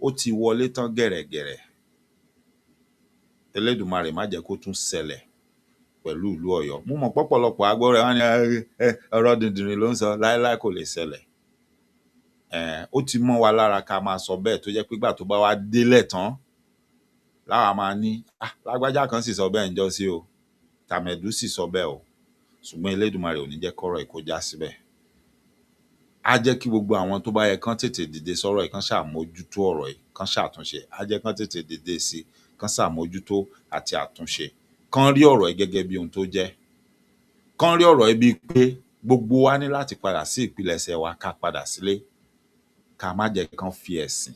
ó ti wọlé tán gẹ̀rẹ̀gẹ̀rẹ̀. Elédùmarè má jẹ́ kó tún ṣẹlẹ̀ pẹ̀lú ìlú Ọ̀yọ́. Mo mọ̀ pọ́pọ̀lọpọ̀ agbọ́rọ̀ wọn ni ọ̀rọ̀ dìndìnrìn ló ń sọ, láéláé kò lè ṣẹlẹ̀. Ó ti mọ́ wa lára ká máa sọ bẹ́ẹ̀, tó jẹ́ pé ìgbà tó bá wá délẹ̀ tán láwa máa ní lágbájá kan sì sọ bẹ́ẹ̀ ńjọ́ sí o, tàmẹ̀dú sì sọ bẹ́ẹ̀ o. Ṣùgbọ́n Elédùmarè ò ní jẹ́ kọ́rọ̀ yìí kó já síbẹ̀. Á jẹ́ kí gbogbo àwọn tó bá yẹ kán tètè dìde sọ́rọ̀ yìí, kán ṣàmójútó ọ̀rọ̀ yìí, kán ṣàtúnṣe. Á jẹ́ kán tètè dìde sí i, kán ṣàmójútó àti àtúnṣe. Kán rí ọ̀rọ̀ yìí gẹ́gẹ́ bí ohun tó jẹ́. Kán rí ọ̀rọ̀ yìí bíi pé gbogbo wa ní láti padà sí ìpilẹ̀ṣẹ̀ wa, ká padà sílé. Ká má jẹ́ kán fi ẹ̀sìn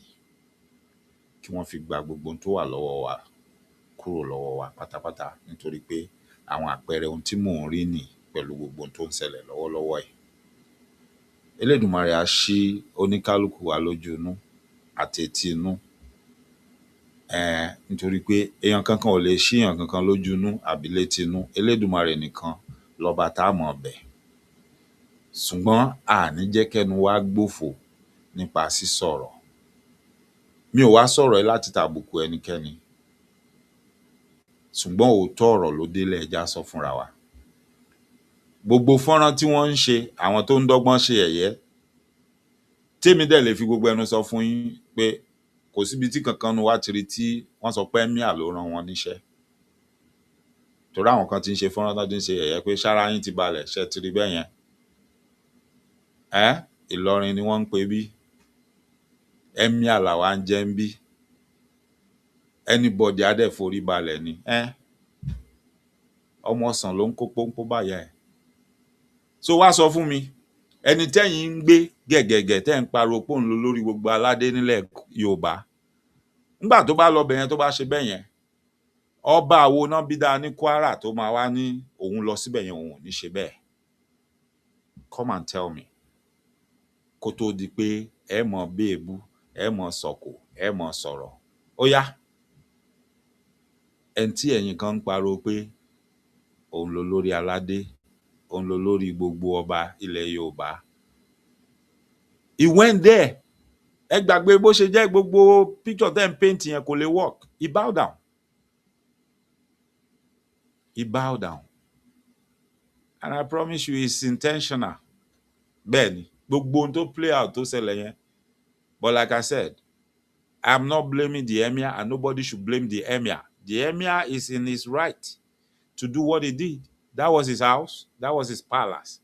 kí wọ́n fi gba gbogbo ohun tó wà lọ́wọ́ wa kúrò lọ́wọ́ wa pátápátá, nítorí pé àwọn àpẹẹrẹ ohun tí mò ń rí nìí pẹ̀lú gbogbo ohun tó ń ṣẹlẹ̀ lọ́wọ́lọ́wọ́ yìí. Elédùmarè á ṣí oníkálukú wa lójú inú àti etí inú. Nítorí pé èèyàn kankan ò lè ṣí èèyàn kankan lójú inú àbí létí inú. Elédùmarè nìkan lọba tá a mọ̀ bẹ̀. Ṣùgbọ́n a ní jẹ́ kẹ́nu wa gbófo nípa sísọ̀rọ̀. Mi ò wá sọ̀rọ̀ yìí láti tàbùkù ẹnikẹ́ni. Ṣùgbọ́n òótọ́ ọ̀rọ̀ ló délẹ̀, ẹ jẹ́ á sọ fúnra wa. Gbogbo fọ́nrán tí wọ́n ń ṣe, àwọn tó ń dọ́gbọ́n ṣe yẹ̀yẹ́, tèmi dẹ̀ lè fi gbogbo ẹnu sọ fún yín pé kò síbi tí kankan nu wa ti rí tí wọ́n sọ pé emir ló rán wọn níṣẹ́. Torí àwọn kan ti ń ṣe fọ́nrán tó ti ń ṣe yẹ̀yẹ́ pé ṣára yín ti balẹ̀, ṣé ẹ ti rí bẹ́ẹ̀ yẹn. Ìlọrin ni wọ́n ń pe bí. Emir làwa ń jẹ́ ń bí. Anybody á dẹ̀ forí balẹ̀ ni. Ọmọ ọsàn ló ń kó pọ́npọ́ báyà ẹ̀. So wá sọ fún mi, ẹni tẹ́yin ń gbé gẹ̀gẹ̀gẹ̀ tẹ́ ń pariwo pé òun ló lórí gbogbo aládé nílẹ̀ Yorùbá. Nígbà tó bá lọ bẹ̀ yẹn, tó bá ṣe bẹ́ẹ̀ yẹn, ọba àwo náà bí dáa ní Kwara tó máa wá ní òun lọ síbẹ̀ yẹn, òun ò ní ṣe bẹ́ẹ̀? Come and tell me. Kó tó di pé ẹ mọ̀ béèbú, ẹ mọ̀ sọ̀kò, ẹ mọ̀ sọ̀rọ̀. Ó yá. Ẹni tí ẹ̀yin kan ń pariwo pé òun ló lórí aládé, òun ló lórí gbogbo ọba ilẹ̀ Yorùbá. He went there. Ẹ gbàgbé bó ṣe jẹ́, gbogbo picture tẹ́ ń paint yẹn kò lè work. He bow down. He bow down. And I promise you it's intentional. Bẹ́ẹ̀ni, gbogbo ohun tó play out tó ṣẹlẹ̀ yẹn. But like I said, I'm not blaming the emir and nobody should blame the emir. The emir is in his right to do what he did. That was his house. That was his palace.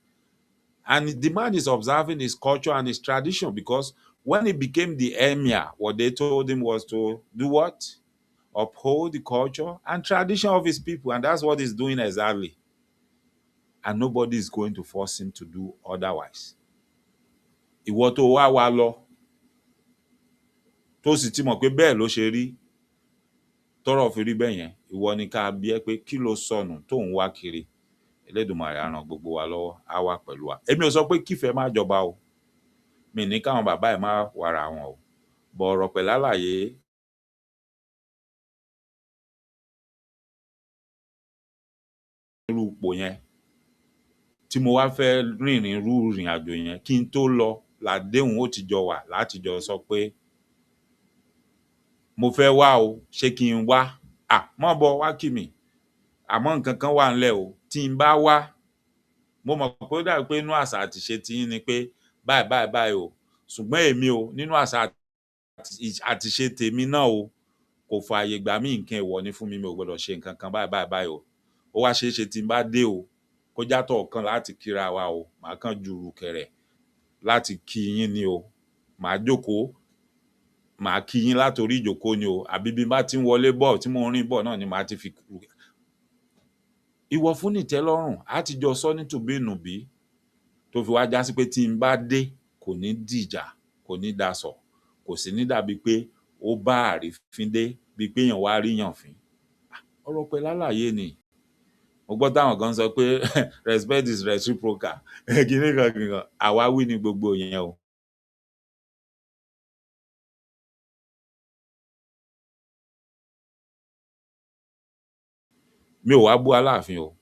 And the man is observing his culture and his tradition, because when he became the emir, what they told him was to do what? Uphold the culture and tradition of his people. And that's what he's doing exactly. And nobody is going to force him to do otherwise. Ìwọ tó wá wa lọ, tó sì ti mọ̀ pé bẹ́ẹ̀ ló ṣe rí, tọ́rọ̀ fi rí bẹ́ẹ̀ yẹn, ìwọ ni ká bi ẹ́ pé kí lo sọnù tó ń wá kiri. Elédùmarè á ràn gbogbo wa lọ́wọ́, á wà pẹ̀lú wa. Èmi ò sọ pé kífẹ̀ẹ́ má jọba o, mi ní káwọn bàbá ẹ̀ má wàrà wọn o, bọ̀ ọ̀rọ̀ pẹ̀lú àlàyé irú ipò yẹn tí mo wá fẹ́ rìnrìn irú ìrìn àjò yẹn, kí n tó lọ làdéhùn ó ti jọ wà láti jọ sọ pé mo fẹ́ wá o, ṣé kí n wá? À, mọ́ bọ̀ wá kí mi, àmọ́ nǹkan kan wà ńlẹ̀ o, tí n bá wá, mo mọ̀ pé ó dàbí pé inú àṣà àti ìṣe tiyín ni pé báyìí báyìí báyìí o, ṣùgbọ́n èmi o, nínú àṣà àti ìṣe tèmi náà o, kò fààyè gbà mí, nǹkan èèwọ̀ ni fún mi, mi ò gbọdọ̀ ṣe nǹkan kan báyìí báyìí báyìí o. Ó wá ṣeé ṣe tí n bá dé o, kó játọ̀ kan láti kíra wa o, màá kàn jùrù kẹ̀rẹ̀ láti kí yín ni o, màá jókòó, màá kí yín látorí ìjókòó ni o, àbí bí n bá ti ń wọlé bọ̀ tí mò ń rìn bọ̀ náà ni màá ti fi. Ìwọ fún nìtẹ́lọ́rùn, á ti jọ sọ ní tùbí-ǹ-nùbí, tó fi wá já sí pé tí n bá dé kò ní dìjà, kò ní dasọ̀, kò sì ní dàbí pé ó bá àrífín dé, bíi pé èèyàn wá ríyàn fín. Ọ̀rọ̀ pẹ̀lú àlàyé ni. Mo gbọ́ táwọn kan sọ pé respect is reciprocal, kinní kan kinní kan, àwáwí ni gbogbo yẹn o. Mi ò wá bú Aláàfin o,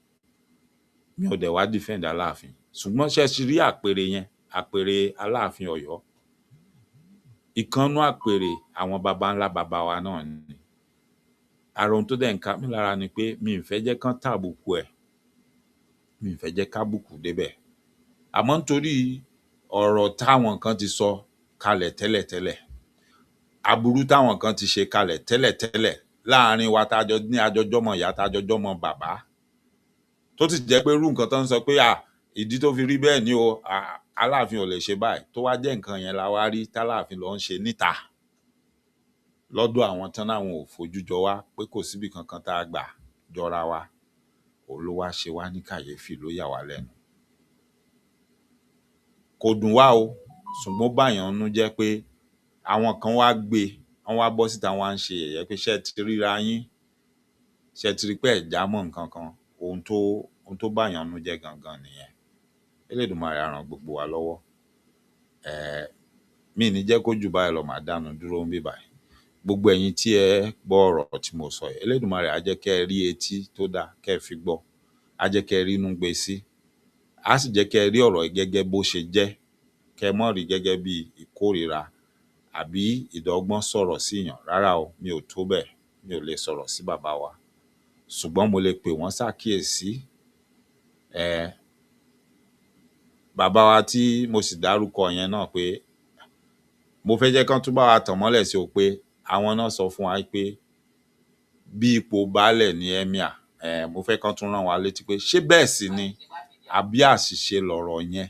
mi ò dẹ̀ wá defend Aláàfin, ṣùgbọ́n ṣé ẹ ti rí àpèrè yẹn, àpèrè Aláàfin Ọ̀yọ́, ìkànnú àpèrè àwọn baba ńlá baba wa náà ni. Ara ohun tó dẹ̀ ń ka mí lára ni pé mi ì fẹ́ jẹ́ kán tàbùkù ẹ̀, mi ì fẹ́ jẹ́ kábùkù débẹ̀. Àmọ́ nítorí ọ̀rọ̀ táwọn kan ti sọ kalẹ̀ tẹ́lẹ̀tẹ́lẹ̀, aburú táwọn kan ti ṣe kalẹ̀ tẹ́lẹ̀tẹ́lẹ̀ láàrin wa tá a jọ ní àjọjọ́mọ ìyá tá a jọ jọ́mọ bàbá, tó sì jẹ́ pé irú nǹkan tó ń sọ pé à ìdí tó fi rí bẹ́ẹ̀ ni o, Aláàfin ò lè ṣe báyìí, tó wá jẹ́ nǹkan yẹn la wá rí tÁláàfin lọ ń ṣe níta lọ́dọ̀ àwọn tán láwọn ò fojú jọ wá, pé kò síbì kankan tá a gbà jọra wa, òun ló wá ṣe wá ní kàyéfì, ló yà wá lẹ́nu. Kò dùn wá o, ṣùgbọ́n ó bàyàn nínú jẹ́ pé àwọn kan wá gbé, wọ́n wá bọ́ síta, wọ́n wá ń ṣe yẹ̀yẹ́ pé ṣé ẹ ti ríra yín, ṣé ẹ ti rí pé ẹ̀ já mọ́ nǹkan kan. Ohun tó bàyàn nínú jẹ́ gangan nìyẹn. Elédùmarè á ràn gbogbo wa lọ́wọ́. Mi ní jẹ́ kó jù báyìí lọ, màá dánu dúró níbí báyìí. Gbogbo ẹ̀yin tí ẹ gbọ́ ọ̀rọ̀ tí mo sọ yìí, Elédùmarè á jẹ́ kẹ́ ẹ rí etí tó dáa kẹ́ ẹ fi gbọ́, á jẹ́ kẹ́ ẹ rí inú gbé sí, á sì jẹ́ kẹ́ ẹ rí ọ̀rọ̀ yìí gẹ́gẹ́ bó ṣe jẹ́, kẹ́ ẹ má rí gẹ́gẹ́ bí ìkórìíra àbí ìdọ́gbọ́n sọ̀rọ̀ síyàn. Rárá o, mi ò tó bẹ́ẹ̀, mi ò lè sọ̀rọ̀ sí bàbá wa, ṣùgbọ́n mo lè pè wọ́n sákìyèsí. Bàbá wa tí mo sì dárúkọ yẹn náà pé mo fẹ́ jẹ́ kán tún bá wa tàn mọ́lẹ̀ sí o, pé àwọn náà sọ fún wa pé bí ipò baálẹ̀ ní emir, mo fẹ́ kán tún rán wa létí pé ṣé bẹ́ẹ̀ sì ni àbí àṣìṣe lọ̀rọ̀ yẹn,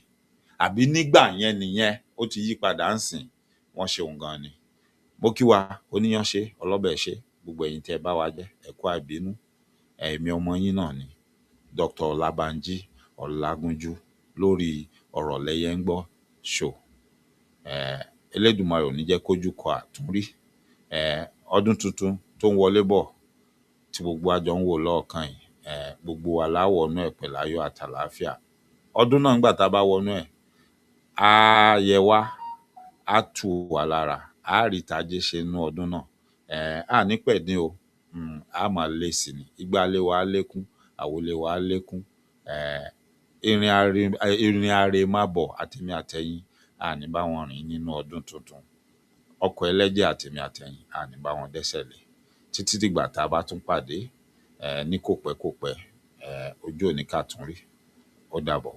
àbí nígbà yẹn nìyẹn, ó ti yí padà ń sìn. Wọ́n ṣeun gan ni. Mo kí wa, oníyán ṣe, ọlọ́bẹ̀ ṣe, gbogbo ẹ̀yin tí ẹ bá wa jẹ́, ẹ kú àìbínú. Èmi ọmọ yín náà ni, Dr. Ọlábánjí Ọlágúnjú lórí Ọ̀rọ̀ Lẹ́yẹ ń Gbọ́ show. Elédùmarè ò ní jẹ́ kójú kọ àtúnrí. Ọdún tuntun tó ń wọlé bọ̀ tí gbogbo wa jọ ń wò lọ́ọ̀kan yìí, gbogbo wa la wọnú ẹ̀ pẹ̀lú ayọ̀ àtàlàáfíà. Ọdún náà ńgbà tá a bá wọnú ẹ̀, á yẹ wá, á tù wá lára, á rí tajé ṣe nínú ọdún náà. Á ní pẹ̀dín o, á máa lé sí ni. Igbá ilé wa á lékún, àwo ilé wa á lékún. Ìrìn àrè má bọ̀ àtèmi àtẹ̀yin, a ní bá wọn rìn nínú ọdún tuntun. Ọkọ̀ ẹlẹ́jẹ̀ àtèmi àtẹ̀yin, a ní bá wọn dẹ́sẹ̀ lé. Títí dìgbà tá a bá tún pàdé, ní kò pẹ́ kò pẹ́, ojú ò ní ká tún rí. Ó dàbọ̀.